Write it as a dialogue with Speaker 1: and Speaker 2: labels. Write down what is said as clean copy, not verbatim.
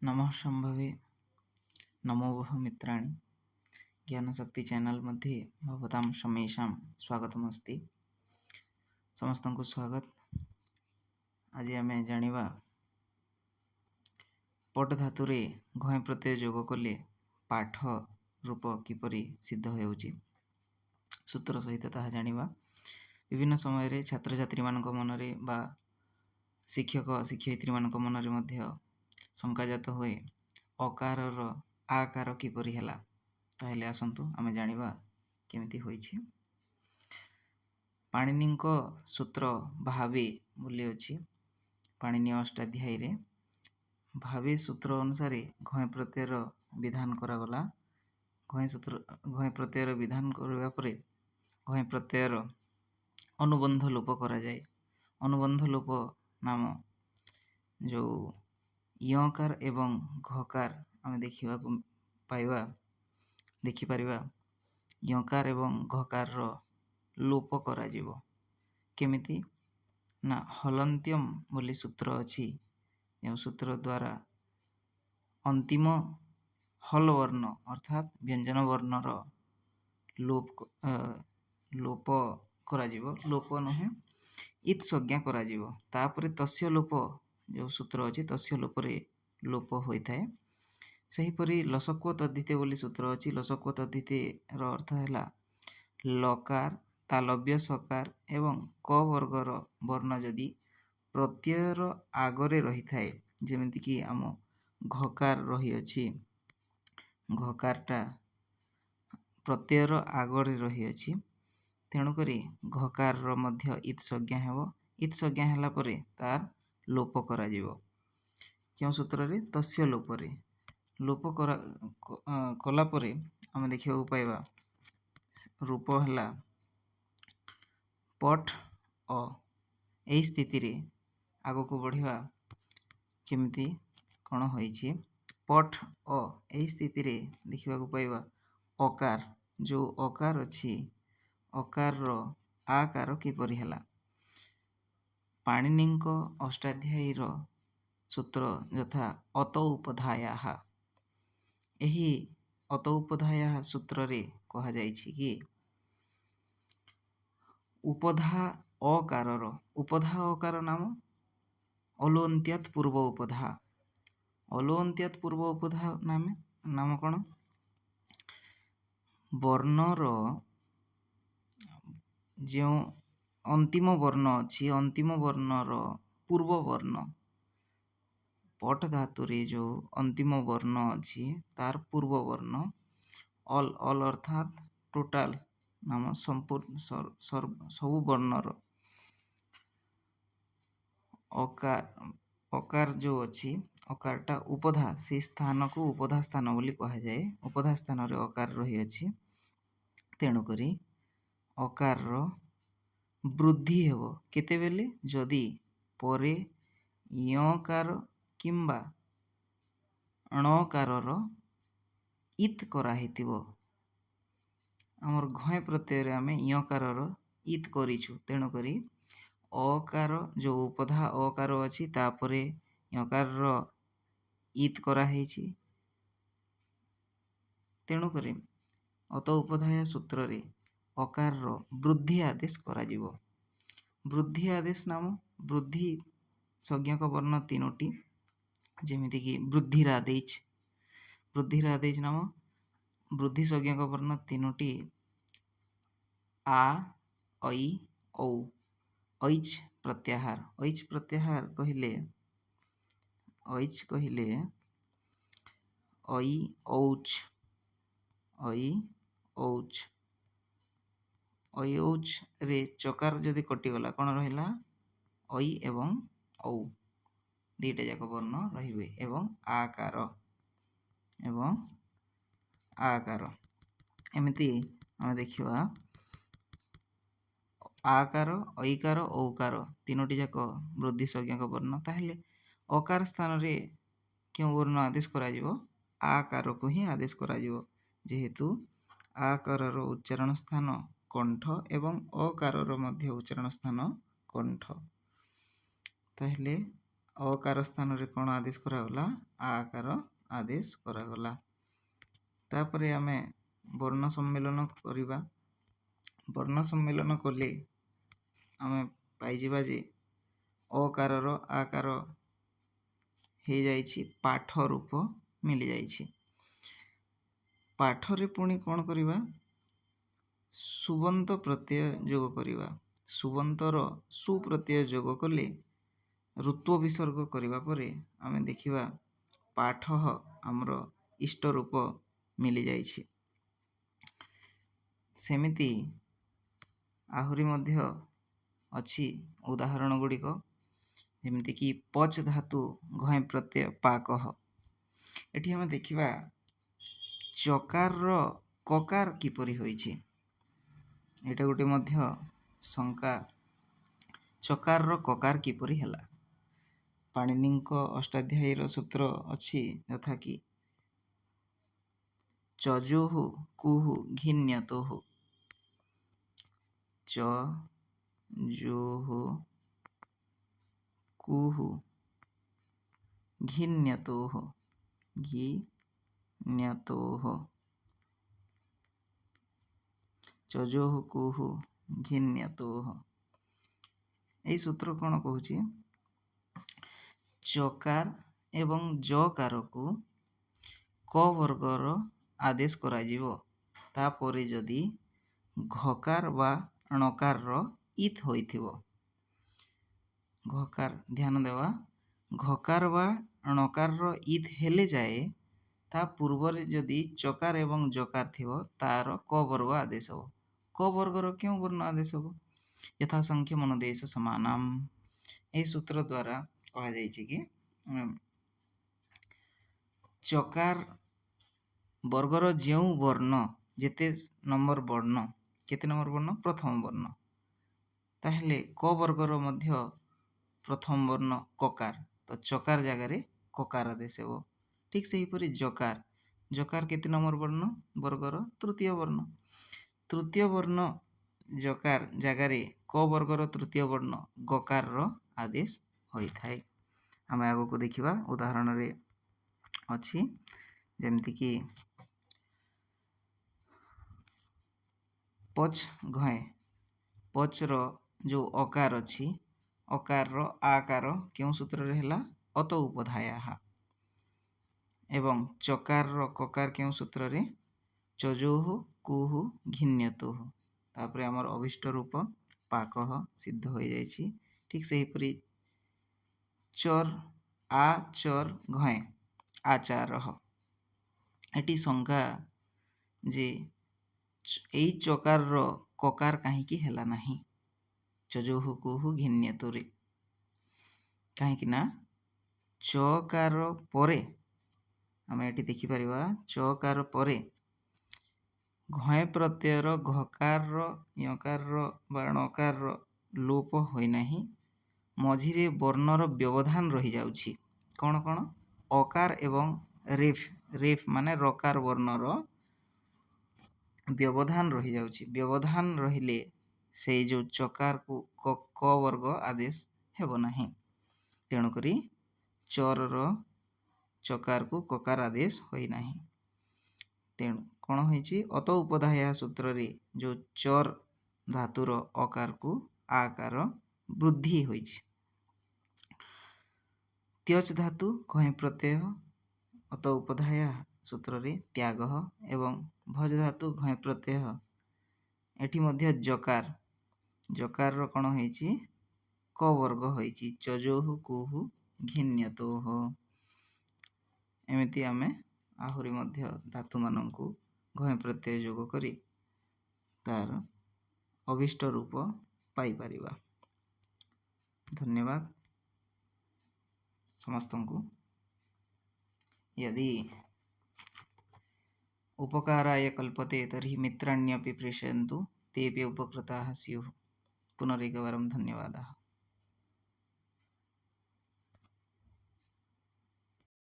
Speaker 1: नमः शंभवे नमो वः मित्राणि। ज्ञानशक्ति चैनल मध्ये भवतां समेषां स्वागतमस्ति। ସମସ୍ତଙ୍କୁ ସ୍ୱାଗତ। ଆଜି ଆମେ ଜାଣିବା ପଟ ଧାତୁରେ ଘଏଁ ପ୍ରତ୍ୟୟ ଯୋଗ କଲେ ପାଠ ରୂପ କିପରି ସିଦ୍ଧ ହେଉଛି, ସୂତ୍ର ସହିତ ତାହା ଜାଣିବା। ବିଭିନ୍ନ ସମୟରେ ଛାତ୍ରଛାତ୍ରୀମାନଙ୍କ ମନରେ ବା ଶିକ୍ଷକ ଶିକ୍ଷୟିତ୍ରୀମାନଙ୍କ ମନରେ ମଧ୍ୟ ଶଙ୍କାଜାତ ହୁଏ, ଅକାରର ଆକାର କିପରି ହେଲା। ତାହେଲେ ଆସନ୍ତୁ ଆମେ ଜାଣିବା କେମିତି ହୋଇଛି। ପାଣିନିଙ୍କ ସୂତ୍ର ଭାବେ ବୋଲି ଅଛି ପାଣିନୀୟ ଅଷ୍ଟାଧ୍ୟାୟୀରେ। ଭାବେ ସୂତ୍ର ଅନୁସାରେ ଘଏଁ ପ୍ରତ୍ୟୟର ବିଧାନ କରାଗଲା। ଘଏଁ ସୂତ୍ର ଘଏଁ ପ୍ରତ୍ୟୟର ବିଧାନ କରିବା ପରେ ଘଏଁ ପ୍ରତ୍ୟୟର ଅନୁବନ୍ଧ ଲୋପ କରାଯାଏ। ଅନୁବନ୍ଧ ଲୋପ ନାମ ଯେଉଁ ୟକାର ଏବଂ ଘକାର ଆମେ ଦେଖିବାକୁ ପାଇବା, ଦେଖିପାରିବା ୟକାର ଏବଂ ଘକାରର ଲୋପ କରାଯିବ କେମିତି ନା ହଲନ୍ତ୍ୟମ ବୋଲି ସୂତ୍ର ଅଛି, ଯେଉଁ ସୂତ୍ର ଦ୍ୱାରା ଅନ୍ତିମ ହଲ ବର୍ଣ୍ଣ ଅର୍ଥାତ୍ ବ୍ୟଞ୍ଜନ ବର୍ଣ୍ଣର ଲୋପ କରାଯିବ। ଲୋପ ନୁହେଁ, ଇତ୍ ସଂଜ୍ଞା କରାଯିବ। ତାପରେ ତସ୍ୟ ଲୋପ ଯେଉଁ ସୂତ୍ର ଅଛି ତସ୍ୟ ଲୋପରେ ଲୋପ ହୋଇଥାଏ। ସେହିପରି ଲସକ୍ୱ ତଦ୍ଧିତେ ବୋଲି ସୂତ୍ର ଅଛି। ଲସକ୍ୱ ତଦ୍ଧିତେର ଅର୍ଥ ହେଲା ଲକାର, ତାଲବ୍ୟ ସକାର ଏବଂ କ ବର୍ଗର ବର୍ଣ୍ଣ ଯଦି ପ୍ରତ୍ୟୟର ଆଗରେ ରହିଥାଏ, ଯେମିତିକି ଆମ ଘକାର ରହିଅଛି, ଘକାରଟା ପ୍ରତ୍ୟୟର ଆଗରେ ରହିଅଛି, ତେଣୁକରି ଘକାରର ମଧ୍ୟ ଇତ୍ ସଂଜ୍ଞା ହେବ। ଇତ୍ ସଂଜ୍ଞା ହେଲା ପରେ ତାର ଲୋପ କରାଯିବ। କେଉଁ ସୂତ୍ରରେ? ତସ୍ୟ ଲୋପରେ। ଲୋପ କଲା ପରେ ଆମେ ଦେଖିବାକୁ ପାଇବା ରୂପ ହେଲା ପଠ ଅ। ଏହି ସ୍ଥିତିରେ ଆଗକୁ ବଢ଼ିବା କେମିତି କ'ଣ ହୋଇଛି। ପଠ ଅ ଏହି ସ୍ଥିତିରେ ଦେଖିବାକୁ ପାଇବା ଅକାର, ଯେଉଁ ଅକାର ଅଛି ଅକାରର ଆକାର କିପରି ହେଲା। ପାଣିନିଙ୍କ ଅଷ୍ଟାଧ୍ୟାୟୀର ସୂତ୍ର ଯଥା ଅତ ଉପଧାୟାଃ, ଏହି ଅତ ଉପଧାୟାଃ ସୂତ୍ରରେ କୁହାଯାଇଛି କି ଉପଧା ଅକାରର, ଉପଧା ଅକାର ନାମ ଅଲୋନ୍ତ୍ୟାତ୍ ପୂର୍ବ ଉପଧା। ଅଲୋନ୍ତ୍ୟାତ୍ ପୂର୍ବ ଉପଧା ନାମ କ'ଣ? ବର୍ଣ୍ଣର ଯେଉଁ ଅନ୍ତିମ ବର୍ଣ୍ଣ ଅଛି, ଅନ୍ତିମ ବର୍ଣ୍ଣର ପୂର୍ବ ବର୍ଣ୍ଣ, ପଠ ଧାତୁରେ ଯେଉଁ ଅନ୍ତିମ ବର୍ଣ୍ଣ ଅଛି ତାର ପୂର୍ବ ବର୍ଣ୍ଣ ଅଲ୍, ଅଲ୍ ଅର୍ଥାତ୍ ଟୋଟାଲ ନାମ ସମ୍ପୂର୍ଣ୍ଣ ସବୁ ବର୍ଣ୍ଣର ଅକାର ଯେଉଁ ଅଛି ଅକାରଟା ଉପଧା, ସେଇ ସ୍ଥାନକୁ ଉପଧା ସ୍ଥାନ ବୋଲି କୁହାଯାଏ। ଉପଧା ସ୍ଥାନରେ ଅକାର ରହିଅଛି, ତେଣୁକରି ଅକାରର ବୃଦ୍ଧି ହେବ କେତେବେଳେ? ଯଦି ପରେ ୟକାର କିମ୍ବା ଣକାରର ଇତ୍ କରାହେଇଥିବ। ଆମର ଘଏଁ ପ୍ରତ୍ୟୟରେ ଆମେ ୟକାରର ଇତ୍ କରିଛୁ, ତେଣୁକରି ଅକାର ଯେଉଁ ଉପଧା ଅକାର ଅଛି ତାପରେ ୟକାରର ଇତ୍ କରାହେଇଛି, ତେଣୁକରି ଅତ ଉପଧାୟ ସୂତ୍ରରେ ଅକାରର ବୃଦ୍ଧି ଆଦେଶ କରାଯିବ। ବୃଦ୍ଧି ଆଦେଶ ନାମ ବୃଦ୍ଧି ସଂଜ୍ଞକ ବର୍ଣ୍ଣ ତିନୋଟି, ଯେମିତିକି ବୃଦ୍ଧିରାଦେଇଚ। ବୃଦ୍ଧିରାଦେଇଚ ନାମ ବୃଦ୍ଧି ସଂଜ୍ଞକ ବର୍ଣ୍ଣ ତିନୋଟି ଆ, ଐ, ଔ। ଐଚ୍ ପ୍ରତ୍ୟାହାର, ଐଚ୍ ପ୍ରତ୍ୟାହାର କହିଲେ, ଐଚ୍ କହିଲେ ଐ ଔଚ୍, ଐ ଔଚ୍, ଐ ଔଚ୍ ରେ ଚକାର ଯଦି କଟିଗଲା କ'ଣ ରହିଲା? ଐ ଏବଂ ଔ ଦୁଇଟା ଯାକ ବର୍ଣ୍ଣ ରହିବେ ଏବଂ ଆକାର, ଏବଂ ଆକାର। ଏମିତି ଆମେ ଦେଖିବା ଆକାର, ଐକାର, ଔକାର ତିନୋଟି ଯାକ ବୃଦ୍ଧି ସଂଜ୍ଞକ ବର୍ଣ୍ଣ। ତାହେଲେ ଅକାର ସ୍ଥାନରେ କେଉଁ ବର୍ଣ୍ଣ ଆଦେଶ କରାଯିବ? ଆକାରକୁ ହିଁ ଆଦେଶ କରାଯିବ, ଯେହେତୁ ଆକାରର ଉଚ୍ଚାରଣ ସ୍ଥାନ କଣ୍ଠ ଏବଂ ଅକାରର ମଧ୍ୟ ଉଚ୍ଚାରଣ ସ୍ଥାନ କଣ୍ଠ। ତାହେଲେ ଅକାର ସ୍ଥାନରେ କ'ଣ ଆଦେଶ କରାଗଲା? ଆକାର ଆଦେଶ କରାଗଲା। ତାପରେ ଆମେ ବର୍ଣ୍ଣ ସମ୍ମିଳନ କରିବା। ବର୍ଣ୍ଣ ସମ୍ମିଳନ କଲେ ଆମେ ପାଇଯିବା ଯେ ଅକାରର ଆକାର ହେଇଯାଇଛି, ପାଠ ରୂପ ମିଳିଯାଇଛି। ପାଠରେ ପୁଣି କ'ଣ କରିବା? ସୁବନ୍ତ ପ୍ରତ୍ୟୟ ଯୋଗ କରିବା। ସୁବନ୍ତର ସୁପ୍ରତ୍ୟୟ ଯୋଗ କଲେ, ଋତ୍ୱ ବିସର୍ଗ କରିବା ପରେ ଆମେ ଦେଖିବା ପାଠ ଆମର ଇଷ୍ଟ ରୂପ ମିଳିଯାଇଛି। ସେମିତି ଆହୁରି ମଧ୍ୟ ଅଛି ଉଦାହରଣ ଗୁଡ଼ିକ, ଯେମିତିକି ପଚ୍ ଧାତୁ ଘଏଁ ପ୍ରତ୍ୟୟ ପାକହ। ଏଠି ଆମେ ଦେଖିବା ଚକାରର କକାର କିପରି ହୋଇଛି। ଏଇଟା ଗୋଟେ ମଧ୍ୟ ଶଙ୍କା, ଚକାରର କକାର କିପରି ହେଲା? ପାଣିନିଙ୍କ ଅଷ୍ଟାଧ୍ୟାୟୀର ସୂତ୍ର ଅଛି, ଯଥା କି ଚଜୁହୁ କୁହୁ ଘିନ୍ୟତୋହୁ, ଚ ଜୁହୁ କୁହୁ ଘିନ୍ୟତୋହୁ, ଘିନ୍ୟତୋହ, ଚଜୋହୁ କୁହୁ ଘିନ୍ୟତୋହ। ଏଇ ସୂତ୍ର କ'ଣ କହୁଛି? ଚକାର ଏବଂ ଜକାରକୁ କ ବର୍ଗର ଆଦେଶ କରାଯିବ, ତାପରେ ଯଦି ଘକାର ବା ଣକାରର ଇତ୍ ହୋଇଥିବ। ଘକାର, ଧ୍ୟାନ ଦେବା, ଘକାର ବା ଣକାରର ଇତ୍ ହେଲେ ଯାଏ ତା ପୂର୍ବରେ ଯଦି ଚକାର ଏବଂ ଜକାର ଥିବ, ତାର କ ବର୍ଗ ଆଦେଶ ହେବ। କ ବର୍ଗର କେଉଁ ବର୍ଣ୍ଣ ଆଦେଶ ହେବ? ଯଥାସଂଖ୍ୟ ମନୋଦେଶ ସମାନାମ। ଏହି ସୂତ୍ର ଦ୍ୱାରା କୁହାଯାଇଛି କି ଚକାର ବର୍ଗର ଯେଉଁ ବର୍ଣ୍ଣ, ଯେତେ ନମ୍ବର ବର୍ଣ୍ଣ, କେତେ ନମ୍ବର ବର୍ଣ୍ଣ? ପ୍ରଥମ ବର୍ଣ୍ଣ। ତାହେଲେ କ ବର୍ଗର ମଧ୍ୟ ପ୍ରଥମ ବର୍ଣ୍ଣ କକାର, ତ ଚକାର ଜାଗାରେ କକାର ଆଦେଶ ହେବ। ଠିକ୍ ସେହିପରି ଜକାର, ଜକାର କେତେ ନମ୍ବର ବର୍ଣ୍ଣ? ବର୍ଗର ତୃତୀୟ ବର୍ଣ୍ଣ। ତୃତୀୟ ବର୍ଣ୍ଣ ଜକାର ଜାଗାରେ କ ବର୍ଗର ତୃତୀୟ ବର୍ଣ୍ଣ ଗକାରର ଆଦେଶ ହୋଇଥାଏ। ଆମେ ଆଗକୁ ଦେଖିବା, ଉଦାହରଣରେ ଅଛି, ଯେମିତିକି ପଚ୍ ଘଏଁ, ପଚ୍ର ଯେଉଁ ଅକାର ଅଛି, ଅକାରର ଆକାର କେଉଁ ସୂତ୍ରରେ ହେଲା? ଅତ ଉପଧାୟା। ଏବଂ ଚକାରର କକାର କେଉଁ ସୂତ୍ରରେ? ଚଜୋହୁ କୁହୁ ଘିନ୍ୟତୋହୁ। ତାପରେ ଆମର ଅଭିଷ୍ଟ ରୂପ ପାକହ ସିଦ୍ଧ ହୋଇଯାଇଛି। ଠିକ୍ ସେହିପରି ଚର୍, ଆ ଚର୍ ଘଏଁ, ଆଚାରହ। ଏଠି ଶଙ୍କା ଯେ ଏଇ ଚକାରର କକାର କାହିଁକି ହେଲା ନାହିଁ ଚଜୋହୁ କୁହୁ ଘିନ୍ୟତୋରେ? କାହିଁକି ନା ଚକାର ପରେ ଆମେ ଏଠି ଦେଖିପାରିବା, ଚକାର ପରେ ଘଏଁ ପ୍ରତ୍ୟୟର ଘକାରର ୟକାରର ବା ଣକାରର ଲୋପ ହୋଇନାହିଁ, ମଝିରେ ବର୍ଣ୍ଣର ବ୍ୟବଧାନ ରହିଯାଉଛି। କ'ଣ କ'ଣ? ଅକାର ଏବଂ ରେଫ୍, ରେଫ୍ ମାନେ ରକାର ବର୍ଣ୍ଣର ବ୍ୟବଧାନ ରହିଯାଉଛି। ବ୍ୟବଧାନ ରହିଲେ ସେଇ ଯେଉଁ ଚକାରକୁ କ ବର୍ଗ ଆଦେଶ ହେବ ନାହିଁ। ତେଣୁକରି ଚରର ଚକାରକୁ କକାର ଆଦେଶ ହୋଇନାହିଁ। ତେଣୁ କ'ଣ ହୋଇଛି? ଅତ ଉପଧାୟା ସୂତ୍ରରେ ଯେଉଁ ଚର୍ ଧାତୁର ଅକାରକୁ ଆକାର ବୃଦ୍ଧି ହୋଇଛି। ତ୍ୟଚ୍ ଧାତୁ ଘଏଁ ପ୍ରତ୍ୟୟ ଅତ ଉପଧାୟା ସୂତ୍ରରେ ତ୍ୟାଗ, ଏବଂ ଭଜ ଧାତୁ ଘଏଁ ପ୍ରତ୍ୟୟ, ଏଠି ମଧ୍ୟ ଜକାର, ଜକାରର କ'ଣ ହେଇଛି? କ ବର୍ଗ ହୋଇଛି, ଚଜୋହୁ କୁହୁ ଘିନ୍ୟତୋହ। ଏମିତି ଆମେ ଆହୁରି ମଧ୍ୟ ଧାତୁମାନଙ୍କୁ ଘଏଁ ପ୍ରତ୍ୟୟ ଯୋଗ କରି ତାର ଅଭିଷ୍ଟ ରୂପ ପାଇପାରିବା। ଧନ୍ୟବାଦ ସମସ୍ତଙ୍କୁ। यदि उपकाराय कल्पते तर्हि मित्राण्यपि प्रेषयन्तु, तेऽपि उपकृताः स्युः। पुनरेकवारं धन्यवादाः।